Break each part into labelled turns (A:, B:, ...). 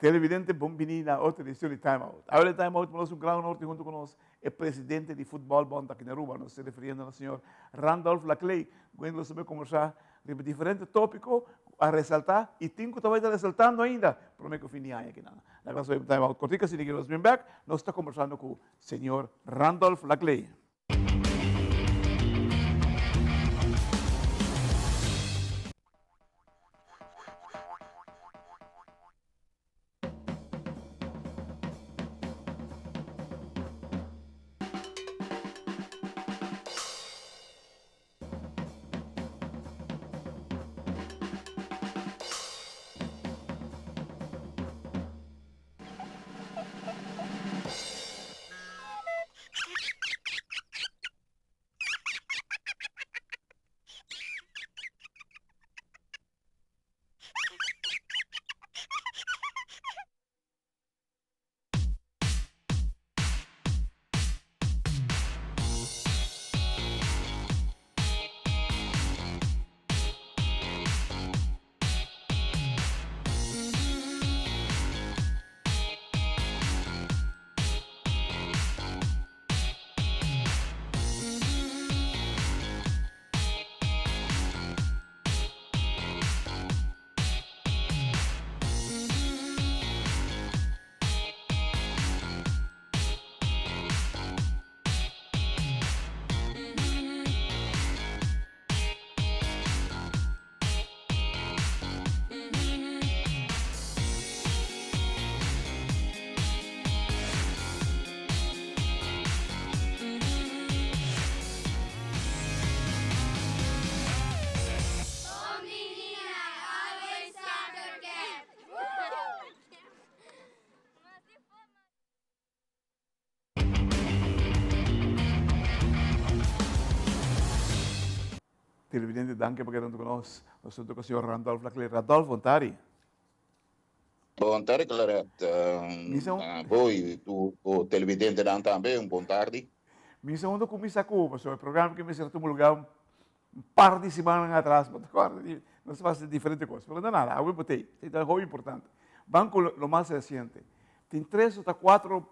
A: Televidente bon bini na otro edicion di Time Out. Awe den Time Out nos un gran honor tin hunto cu nos e presidente di Futbol Bond aki na Aruba. Nos ta refiriendo na señor Randolph Laclay. Cu nos ta bay conversa riba diferente topico cu a resalta y tin cu ta bay ta resaltando ainda prome cu fin di aña aki nan. Laga nos bay pa Time Out cortico asina ki nos bin bek nos ta conversando cu señor Randolph Laclay. Televidente, danki pa keda huntu ku nos. Nos huntu ku señor Randolph Laclé. Randolph, bon tardi.
B: Bon tardi, Claret. Bo i tur televidentenan tambe, un bon tardi.
A: Mi sa unda kuminsá ku, pasobra e programa ku mester a tuma lugá un par di simannan atras, bo ta kòrda di nos a hasi diferente kos, pero no nada, awe bo ta ei, esei ta hopi importante. Ban ku lo mas resiente. Tin tres o ta kuatro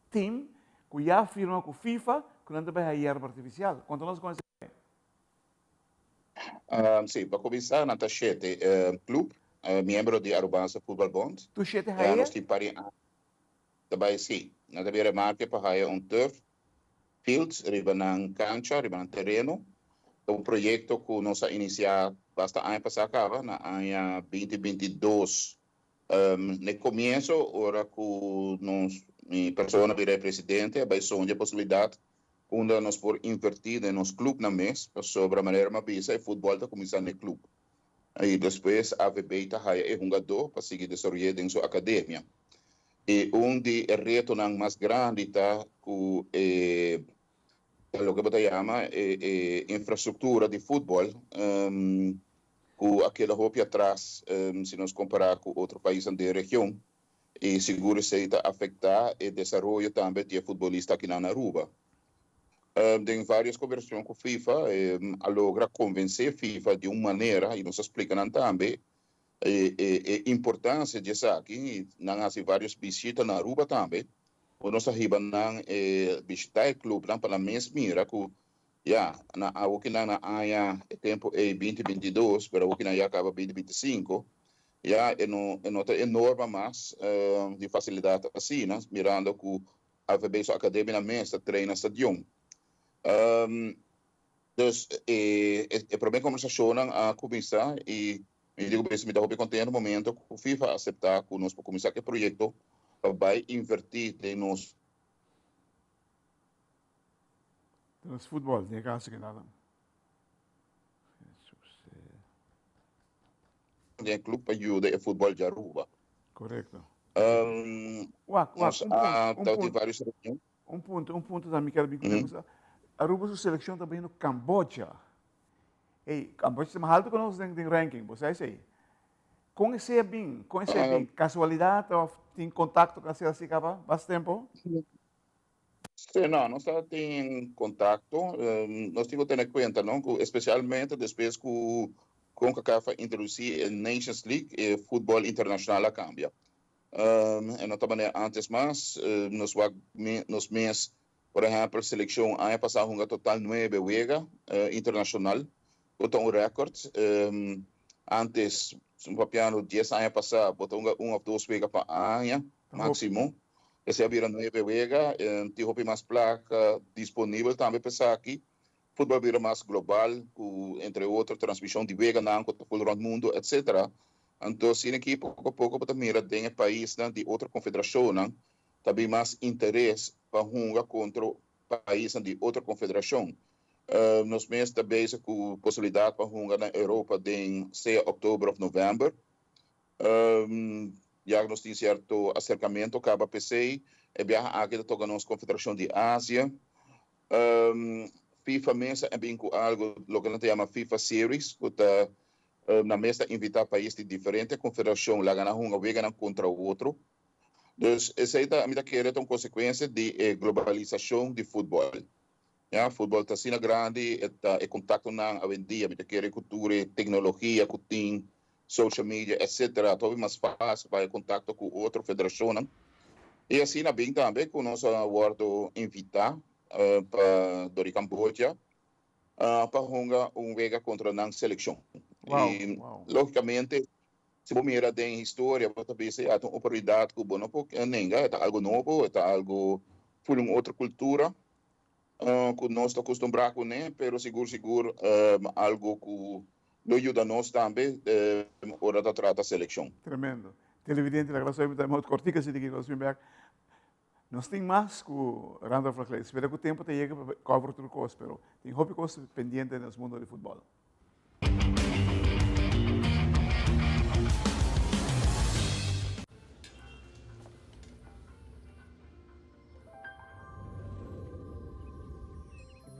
A: team ku ya a firma ku FIFA ku nan ta bai haña yerba artifisial. Konta nos kon esei bai.
B: Si, pa kuminsá nan ta shete club miembro di Arubaanse Voetbal Bond.
A: Tur shete haya?
B: Nos tin par di aña ta bai, si. Nan ta bin remarke pa haya un turf field riba nan kancha, riba nan tereno. Ta un proyekto ku nos a inisiá basta aña pasá kaba, na aña binti binti dos. Na e komienso ora ku nos, mi persona bira e presidente, a bai sondia e posibilidat unda nos por invertí den nos klupnan mes, pasobra manera mi a bisa e futbòl ta kuminsá na e klup i despues AVB ta haya e hungadó pa sigui desaroy'é den su akademia. I un di e retonan mas grandi ta ku e loke bo ta yama e infrastruktura di futbòl ku a keda hopi atras si nos kompará ku otro paisnan den e region. I sigur esei ta afektá e desaroyo tambe di e futbolista akinan na Aruba. Den vários kombersashon ku FIFA a logra konvensé FIFA di un manera i nos a splika nan tambe e importansia di esaki i nan a hasi vários bishita na Aruba tambe ku nos a hiba nan bishitá e klupnan pa nan mes mira ku ya na awokinan na aña e tempu ei binti binti dos pero awokinan ya kaba binti binti sinku ya e no e no ta e norma mas di fasilidat asina mirando ku AVB su akademianan mes ta traina stadion. Dus e e prome kombersashonnan a kuminsá i mi di ku mi ta hopi kontento momento ku FIFA a aseptá ku nos por kuminsá ku e proyekto pa bai invertí den nos
A: Den nos futbol, den e kaso ki nada.
B: Den e club pa yuda e futbol di Aruba.
A: Correcto. Wak, wak, un punto, un punto.
B: Varios reunion.
A: Un punto, un punto tambe quiero bin mm. Aruba su seleccion ta bayendo Camboya. Hey, Camboya ta mas alto que nos den, den ranking, bo sabe sei. Con ese bin, con ese bin, casualidad of tin contacto con así caba, bas tempo?
B: Sí, no, nos ta tin contacto. Nos tin cu tene cuenta, no, cu especialmente despues cu Concacaf a introduci e Nations League, e futbol internacional a cambia. E no ta manera antes mas. Nos wak nos mes, por ehempel, seleccion aña pasa hunga total nuebe wega internacional, cu ta un record. Antes, papiando dies aña pasa, bo ta hunga un of dos wega pa aña, maximo. Esey a bira nuebe wega. Tin hopi mas placa disponibel tambe pa esaki. Futbol a bira mas global, cu entre otro transmision di weganan cu ta full rond mundo, etc. Anto asina aki poco a poco bo ta mira den e paisnan di otro confederacionnan ta bin mas interes pa hunga contra paisnan di otro confederacion. Nos mes ta bezig cu posibilidad pa hunga na Europa den sea october of november. Ya nos tin cierto acercamento caba p'esey. E biaha aki ta toca nos Confederacion di Asia. FIFA mes a bin cu algo loke nan ta yama FIFA Series cu ta nan mes ta invita pais di diferente confederacion laga nan hunga weganan contra otro. Dus esey ta mi ta kere ta un consecuencia di e globalisacion di futbol. Ya, futbol ta asina grandi, e ta e contactonan awendia mi ta kere cu tur e tecnologia cu tin, social media etc. Ta hopi mas facil pa e contacto cu otro federacionnan. Y asina bin tambe cu nos a wordo invita pa dor di Cambodja pa hunga un wega contra nan seleccion. Y logicamente si bo mira den historia bo ta bisa ya ta un oportunidad cu bo no por nenga, e ta algo nobo, e ta algo full un otro cultura cu nos ta acostumbra cune, pero sigur sigur algo cu lo yuda nos tambe ora ta trata seleccion.
A: Tremendo. Televidente, laga nos obi tambe kortika si di nos bin bek. Nos tin mas ku Randolph Laclay. Spera ku tempo ta yega pa cover tur kos, pero tin hopi kos pendiente den nos mundo di futbol.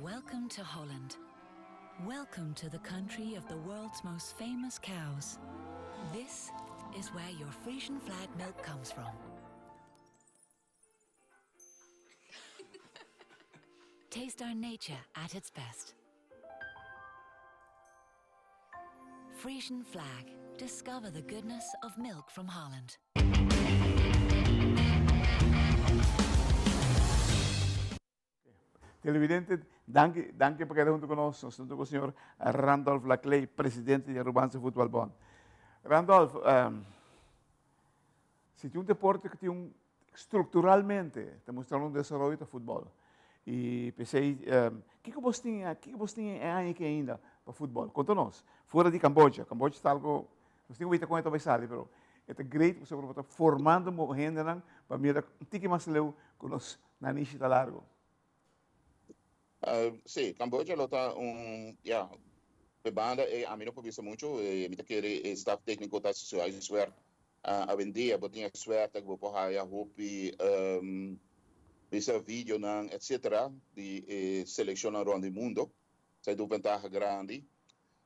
C: Welcome to Holland. Welcome to the country of the world's most famous cows. This is where your Frisian flag milk comes from. Taste our nature at its best. Frisian flag. Discover the goodness of milk from Holland.
A: Televidente, danki, danki pa keda hunto ku nos. Nos hunto ku señor Randolph Laclay, presidente di Arubanse Voetbal Bond. Randolph, um, si tin un deporte ku tin un strukturalmente ta mustra un desaroyo ta futbol. I p'esei, um, kiko bos tin, kiko bos tin e aña aki ainda pa futbol? Konta nos. Fuera di Cambodja. Cambodja ta algo, nos tin ku wita kon e ta bai sali, pero e ta great pasobra bo ta formando hendenan pa mira un tiki mas leu ku nos Nanishi ta largo.
B: Sí, Cambodja lo ta un, ya, p'e banda ei ami no por bisa mucho, mi ta kere e staf técnico ta haci su huiswerk. Awendia bo tin e suerte ku bo por haya hopi bisa videonan etcetera di e seleccionnan rond di mundo, esei ta un ventaha grandi.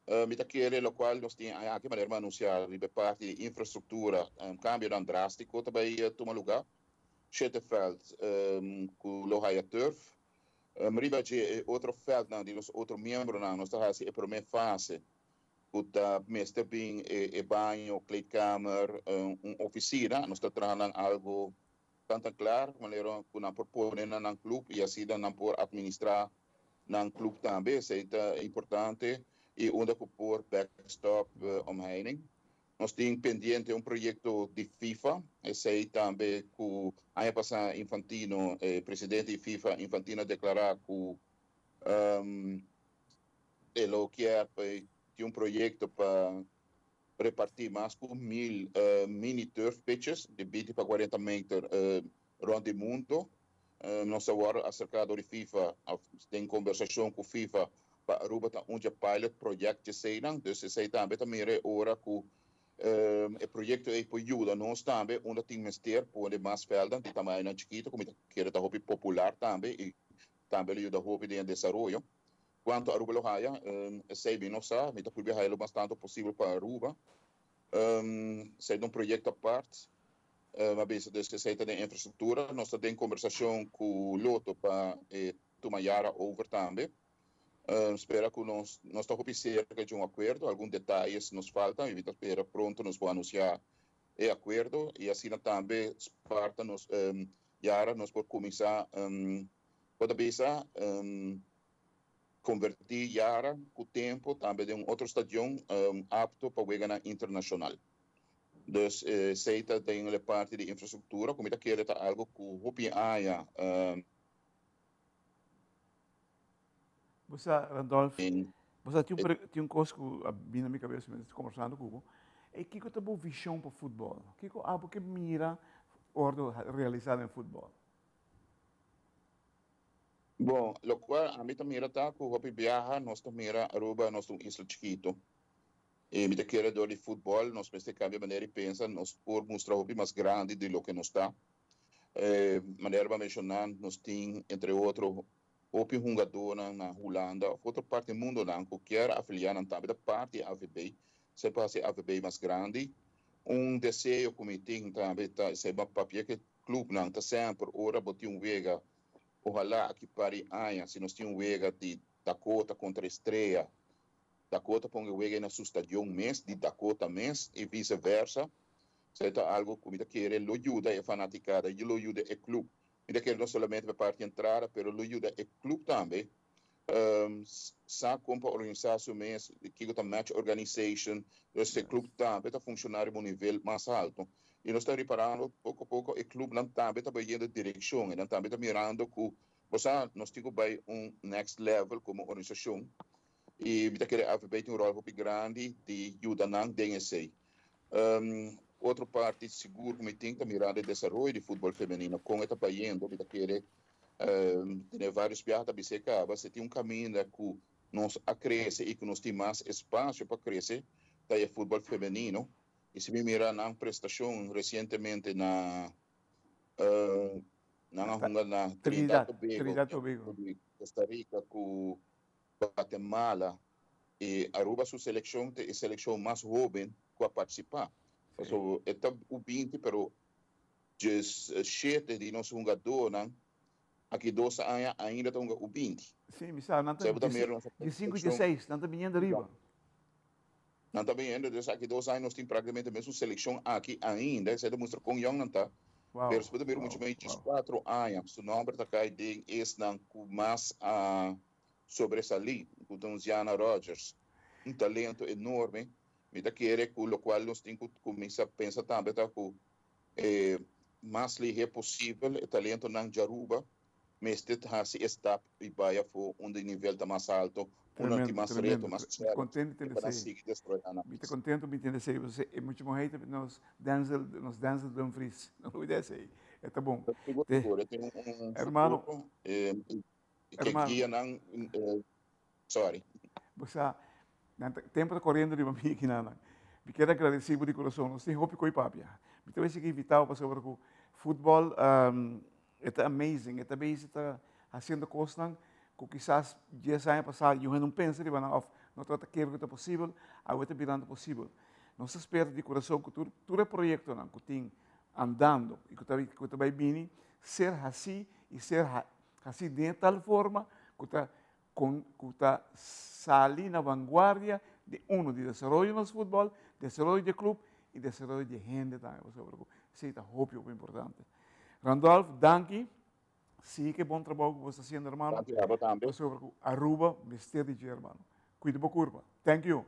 B: Mi ta kere locual nos tin aki manera mi a anuncia riba e parti di infrastructura, cambionan drastico ta bay tuma lugar. Shete veld cu lo haya turf. Riba dje e otro veldnan di nos otro miembronan nos ta haci e prome fase cu ta mester bin e baño, kleedkamer, un oficina. Nos ta traha nan algo tan tan clar manera cu nan por pone na nan club y asina nan por administra nan club tambe. Esey ta importante y unda cu por backstop omheining. Nos tin pendiente un proyecto di FIFA, esey tambe cu aña pasa Infantino, e presidente di FIFA Infantino a declara cu e lo kier pa tin un proyecto pa reparti mas cu 1000 mini turf pitches di binti pa cuarenta meter rond di mundo. Nos a worde acerca door di FIFA of den conversacion cu FIFA pa Aruba ta un dje pilot project djeseinan. Dus esei tambe ta mira e ora cu e proyecto ei por yuda nos tambe unda tin mester pone mas velden di tamañonan chikito cu mi ta kere ta hopi popular tambe y tambe lo yuda hopi den e desaroyo. Cuanto Aruba lo haya esei mi no sa, mi ta purbi haya lo mas tanto posibel pa Aruba. Esei ta un proyecto apart. Mi a bisa dus esei ta den infrastructura. Nos ta den conversacion cu Lotto pa e tuma Yara over tambe. Spera cu nos nos ta hopi cerca dje un acuerdo. Algun detayes nos falta y mi ta spera pronto nos por anuncia e akuerdo i asina tambe Sparta nos Yara nos por kuminsá bo ta bisa konvertí Yara ku tempu tambe den un otro stadion apto pa weganan internashonal. Dus esei ta den e parti di infrastruktura ku mi ta kere ta algu ku hopi aña.
A: Bo sa, Randolph, bo sa tin un tin un kos ku a bini na mi kabes mientras kombersando ku bo. E kiko ta bo vishon pa futbòl? Kiko abo ke mira wòrdu realisá den futbòl?
B: Bon, lokual ami ta mira ta ku hopi biaha nos ta mira Aruba nos ta un isla chikitu. I mi ta kere dor di futbòl nos mester kambia manera di pensa, nos por mustra hopi mas grandi di loke nos ta. Manera bo a menshoná nos tin entre otro hopi hungadónan na Hulanda òf otro parti di mundonan ku kier afiliá nan tambe ta parti di AVB, esei por hasi AVB mas grandi. Un deseo ku mi tin tambe ta esei bo a papia ku e klupnan ta semper ora bo tin un wega, ohalá aki par di aña si nos tin un wega di Dakota kontra Estrella, Dakota pon e wega ei na su stadion mes di Dakota mes i vise versa. Esei ta algu ku mi ta kere lo yuda e fanatikada i lo yuda e klup. Mi ta kere no solamente pa parti entrada pero lo yuda e club tambe sa con pa organisa su mes, kico ta match organization, dus e club tambe ta funciona riba un nivel mas alto. Y nos ta riparando poco poco e clubnan tambe ta bayendo e direccion, e nan tambe ta mirando cu bo sa nos tin cu bay un next level como organisacion y mi ta kere AVB tin un rol hopi grandi di yuda nan den esey. Otro parti sigur ku mi tin ta mirando e desaroyo di futbol femenino, kon e ta bayendo. Mi ta kere tene varios biaha ta bis'é kaba, si tin un kaminda ku nos a krese i ku nos tin mas espasio pa krese ta e futbol femenino. I si mi mira nan prestashon resientemente na nan a hunga na Trinidad Tobago, Costa Rica ku Guatemala y Aruba su seleccion ta e seleccion mas hoben cu a participa. Pasobra e ta U 20 pero 17 di nos hungadornan aki dos aña ainda ta hunga U 20.
A: Sí, mi sa, nan ta 15 y 16, nan ta biniendo ariba.
B: Nan ta biniendo, dus aki 2 aña nos tin practicamente mesun seleccion aki ainda, esey ta mustra con yong nan ta. Pero si bo ta mira mucho menos 14 aña, su nomber ta cay den esnan cu mas a sobresalí, ku ta un Ziana Rogers, un talento enorme. Mi ta kere ku lokual nos tin ku kuminsá pensa tambe ta ku e mas lihé posibel e talentonan djaruba mester hasi e stap i bai afó unda e nivel ta mas alto, unda nan tin mas reto, mas challenge pa nan sigui desaroyá nan
A: mes. Mi ta kontentu mi tende esei, pasobra e mucha muhé ta nos Denzel, nos Denzel Dumfries, no olbida esei, e ta bon.
B: Sigur, sigur, e tin un futuro. Ke guia nan, sorry.
A: Bo sa, nan ta, tempo ta koriendo riba mi aki nan. Mi kier agradeci bo di kurason. Nos tin hopi koi papia. Mi ta wens invita bo pasobra ku futbol e ta amazing, e ta bezig ta hasiendo kosnan ku kisas dies aña pasá yu hende no pensa riba nan òf no tabata kere ku ta posibel, awe ta birando posibel. Nos ta spera di kurason ku tur tur e proyektonan ku tin andando i ku ta ku ta bai bini ser hasí i ser Hasi den e tal forma ku ta kon ku ta sali na vanguardia di uno di desaroyo nos futbòl, desaroyo di e klup i desaroyo di e hende tambe pasobra ku esei ta hopi hopi importante. Randolph danki, sigui ku e bon trabou ku bo sta hasiendo hermano
B: Danki abo tambe.
A: pasobra ku Aruba mester di dje hermano. Kuida bo kurpa. Thank you.